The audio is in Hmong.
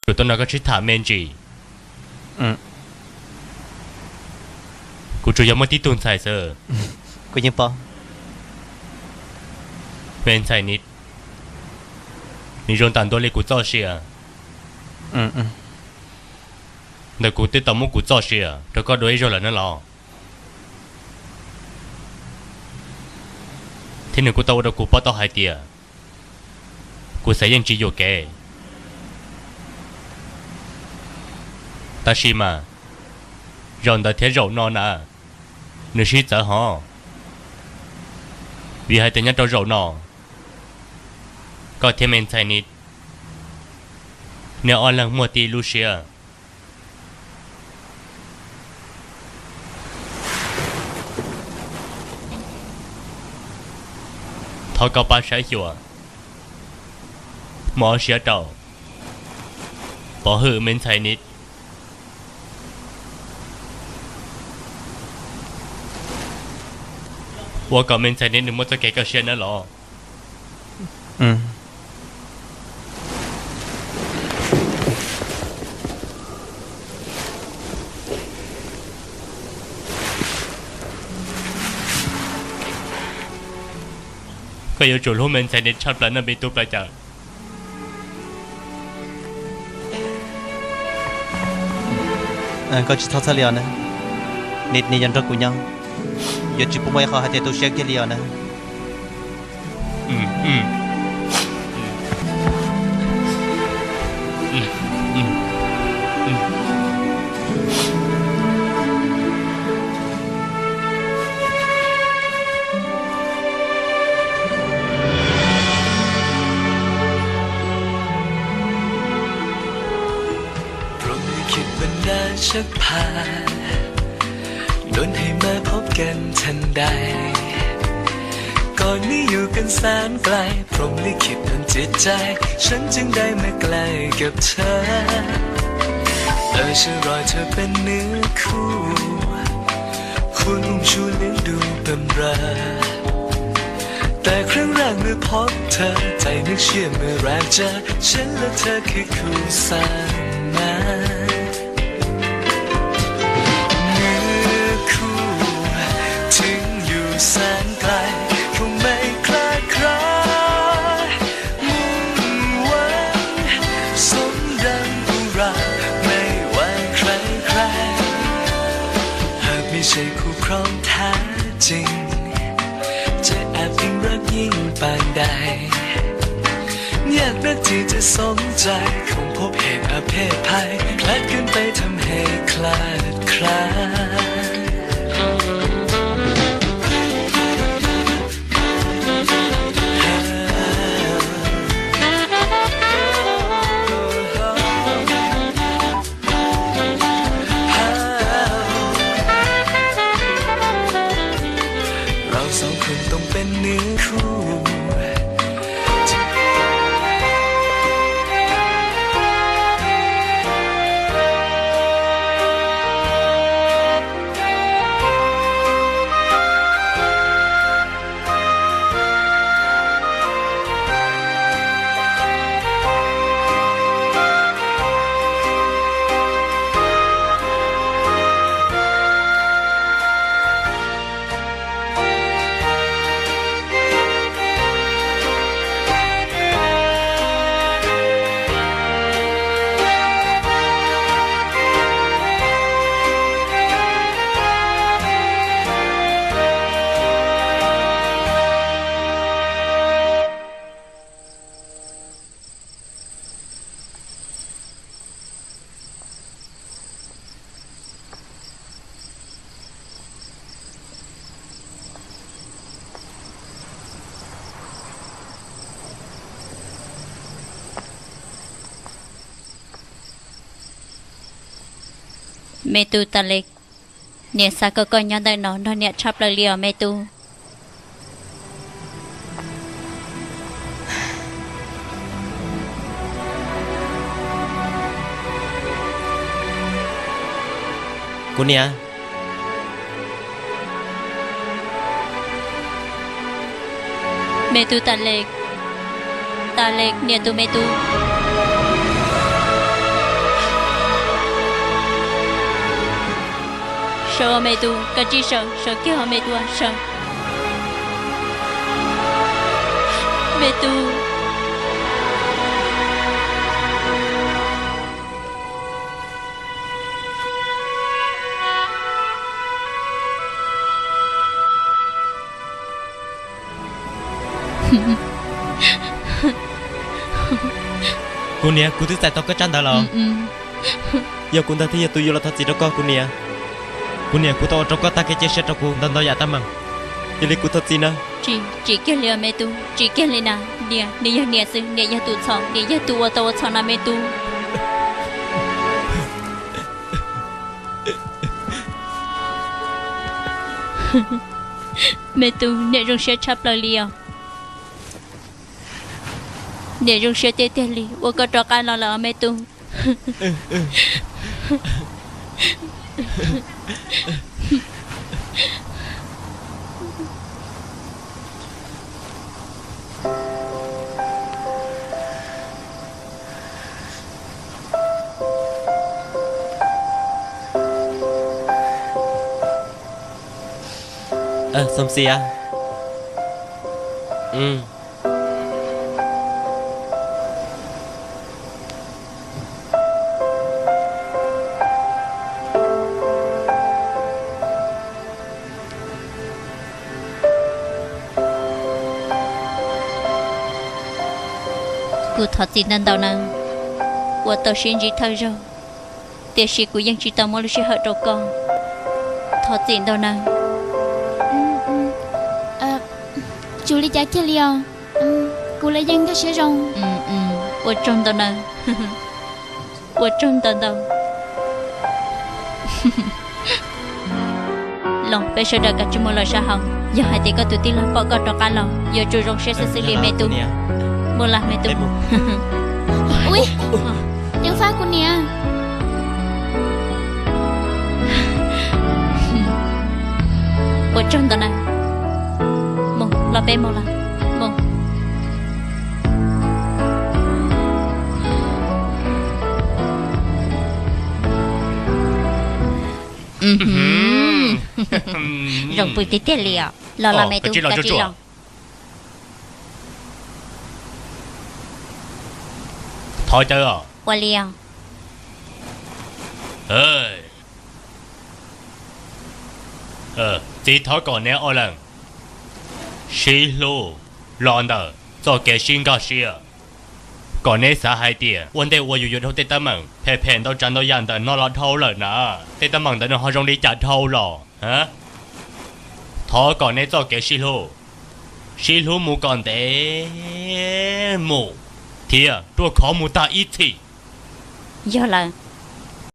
Kuv tuaj nrog koj sib tham me ntsis. Kuv tsuas yog muaj tib tug ntxhais xwb. Me ntxhais ni, nws zoo tam ntua li kuv txoj sia. Ntawm kuv twb tau muab kuv txoj sia rau koj dua ib zaug lawm na los. Thiab nws kuj tau ua rau kuv paub tau hais tias kuv xav yeej tsis yuam kev. Tab sis mas zaum ntawd thiab zaum no na, nws sib txawv hov. Vim hais tias nyob rau zaum no, koj thiab me ntxhais ni, nej ob leeg muaj tib lub siab. Thov koj pab saib xyuas, muab siab rau pov hwm me ntxhais ni, ua kom me ntxhais ni nws muaj txoj kev kaj siab nawb los. Koj yuav tsum hlub me ntxhais ni tshaj plaws no me tub plaws cawv. Koj tsis txhob txhawj li os na. Nws, nws yuav nrog kuv nyob, yuav tsis pub muaj ib qho hais tias tu siab kiag li os na.พรหมลิขิตบันดาลชักพา ดลให้มาพบกันทันใด ก่อนนี้อยู่กันแสนไกล พรหมลิขิตดลจิตใจ ฉันจึงได้มาใกล้กับเธอ เออ ฉันรอเธอเป็นเนื้อคู่ คู่นุ่งชูเลี้ยงดูบำเรอ แต่ครั้งแรกเมื่อพบเธอ ใจนึกเชื่อเมื่อแรกเจอ ฉันและเธอคือคู่สร้างมา เนื้อคู่ ถึงอยู่แสนไกล คงไม่คลาดคลา มุ่งหวัง สมดังอุรา ไม่ว่าใครใคร หากไม่ใช่คู่ครองแท้จริง จะแอบอิงรักยิ่งปานใด ยากนักที่จะสมใจ คงพบเหตุอเพศภัย พลัดกันไปทำให้คลาดคลา เราสองคนต้องเป็นเนื้อคู่ Me tub Tag Lev, niam xav kom koj nyob ntawm no nrog niam tshaj plaws li os me tub. Kuv niam. Me tub Tag Lev, Tag Lev niam tus me tub. Sawv os me tub, kav tsij sawv, sawv kiag os me tub, sawv. Me tub. Kuv niam, kuv twb txais tau koj tsab ntawv los. Yog kuv ntag thiaj yog tus yuav los thov txim rau koj kuv niam. Kuv niam, kuv tau ua rau koj tag kev cia siab rau kuv ntau ntau yam tab meeg, yog li kuv thov txim na. Tsis, tsis kiag li os me tub, tsis kiag li na. Niam, nws yog niam xwb, niam yog tus txhaum, niam yog tus uas tau ua txhaum na me tub. Me tub, niam zoo siab tshaj plaws li os. Niam zoo siab tiag tiag li uas koj rov qab los lawm os me tub. Xom Xia. Kuv thov txim ntau ntau na, uas tau sib ntsib thawj zaug, tiam sis kuv yeej tsis tau muab lub sij hawm rau koj. Thov txim ntau na. Tsis ua li cas kiag li os. Kuv los yeej nkag siab zoo. Ua tsaug ntau na. Ua tsaug ntau ntau. Los peb sawv daws kav tsij mus lawm sab hauv, yog hais tias koj tus tij laug pom koj rov qab los yuav tsum zoo siab xwb xwb li me tub. Mus los me tub. Ui, ceev faj kuv niam. Ua tsaug ntau na. Mus los peb mus los. Mus. Zoo pw tiag tiag li os. Los los me tub, kav tsij los. Thov caw os. Ua li os. Txiv thov kom neb ob leeg sib hlub los ntawm txoj kev sib nkag siab, kom neb xav hais tias ua ntej uas yus yuav dhau tej teeb meem phem phem ntau tsav ntau yam ntawm no los dhau lawm na, tej teeb meem ntawd nws ho zoo li cas dhau los. Thov kom neb txoj kev sib hlub, sib hlub mus kom ntev mus thiab ruaj khov mus tag ib txhis. Yog lawm,